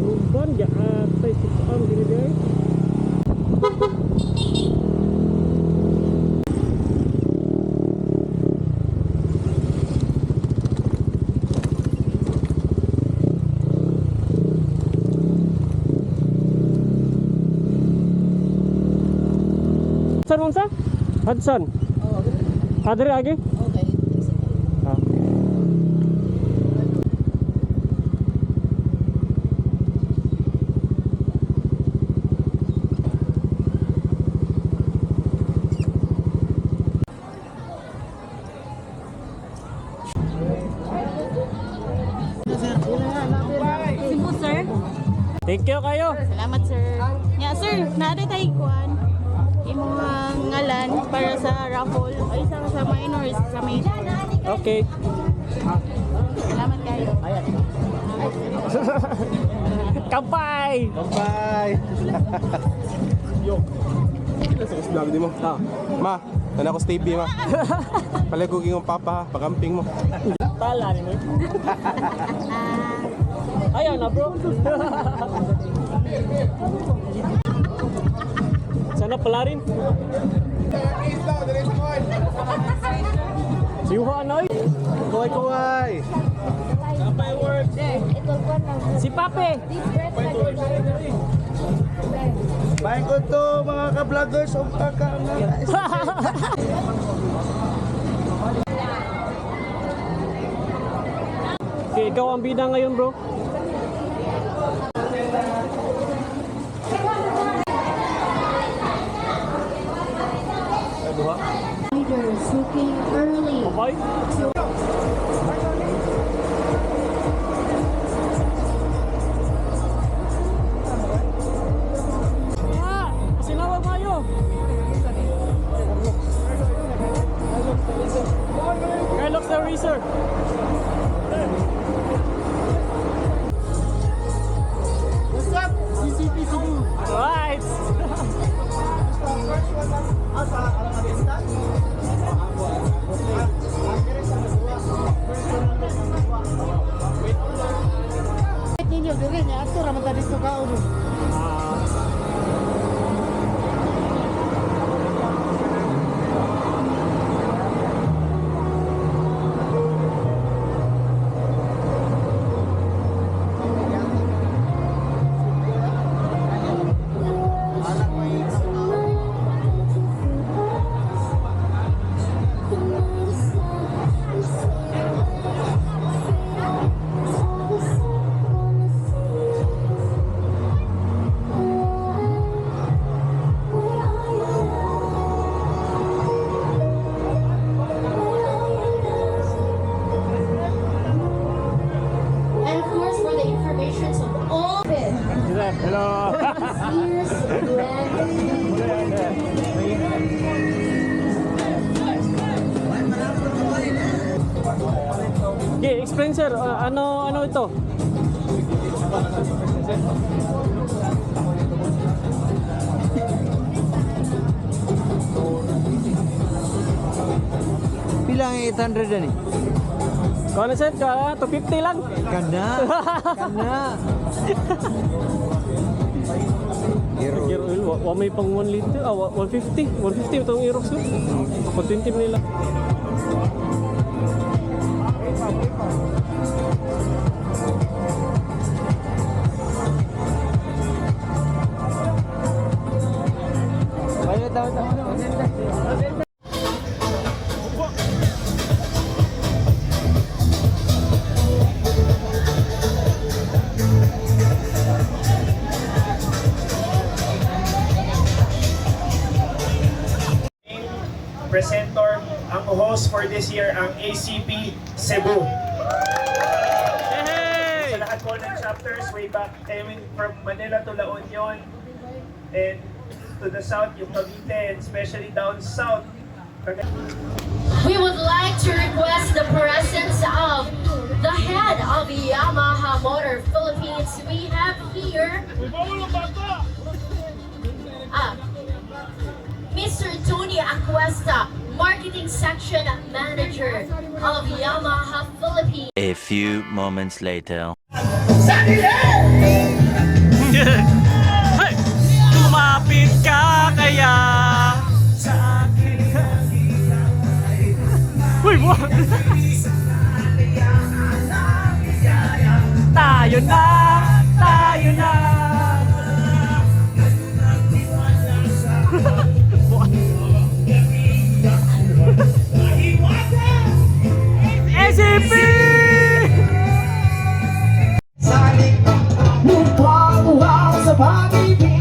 Uban ya atay 6 arm gini day. Hudson unsa? Hudson. Adre agi? Okay. Ah. Cebu, sir. Thank you kayo. Salamat, sir. Ya, sir, naa tayo kuan. Imong ngalan para sa raffle. Ay, sa minors, sa major. Okay. Salamat kayo. Kampay! Bye! Yo. Sa vlog di mo. Ah. Ma, nana ko Stevie ma. Palagugin yung papa, pakamping mo. Tala ni mo. Ayaw na, bro. Sana pala rin. Siyuha na oy. Kaway kaway! Si Pape. Bye ko to mga ka-vloggers o kaka. Okay, ikaw ang bida ngayon, bro. Leaders who came early. Bye. Ah, sinawag mayo. Carlos the Racer. What's up? CCP Cebu. Right. Ninyo diri niya ato ra man ta dito kaon. And of course, for the information of all Hello. this year's grand Okay, explain, sir. Ano ano ito? Pila ang 800 ani? Kung ano, sir? 250 lang. Kana. Kana. Hero. Gear oil, wa may pang 1 liter, 150. 150 itong Aerox ko. Pag 20 nila. Wala daw daw. Presenter, ang host for this year, ang ACP Cebu. Hey! Sa lahat po ng chapters, way back, I mean, from Manila to La Union, and to the south, yung Cavite, and especially down south. We would like to request the presence of the head of Yamaha Motor Philippines. We have here Mr. Tony Acuesta, Marketing Section Manager of Yamaha Philippines. A few moments later. Hey! Lumapit ka kaya sa akin. Uy, buwan! Tayo na! Tayo na! Buwan. SAP! Sa pag-ibig.